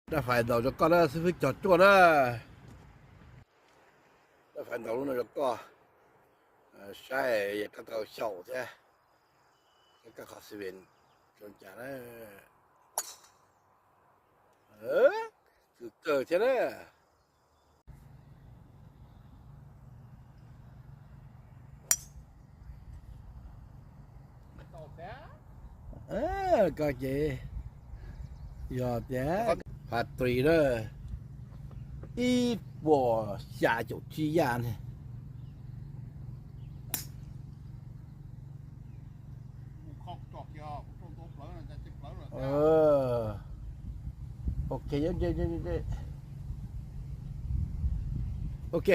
Dab Faiv ntaus rau koj na xib fwb Cog Cuaj na. Dab Faiv ntaus lub no rau koj saib, yog koj tau xyaum thiab, koj qhov xi ven zoo cas na. Kws kawg thiab na. Koj ces yog tias pha tris na, ib puas xya caum tsib yaj ne. Ok, ok.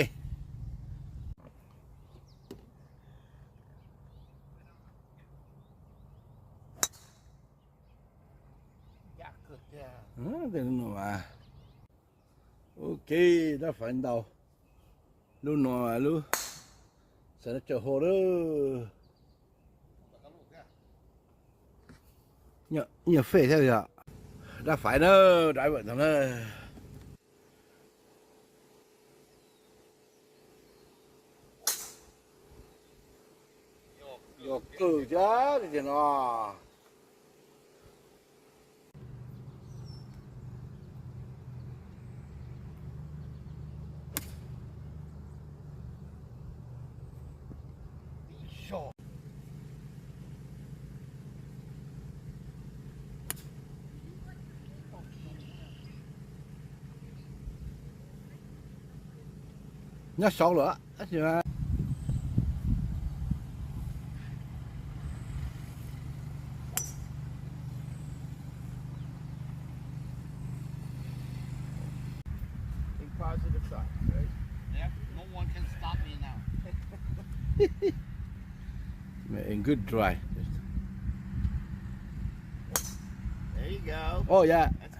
Ok, Dab Faiv ntaus lub no, lub xav no tsaws hau lawm. Nyuag fej thiab yog Dab Faiv na, driver ntag na. Yog kawg thiab tiag no. Nyob saud lawm. Think positive thoughts, right? Yep, no one can stop me now. Man, good drive. There you go. Oh, yeah. That's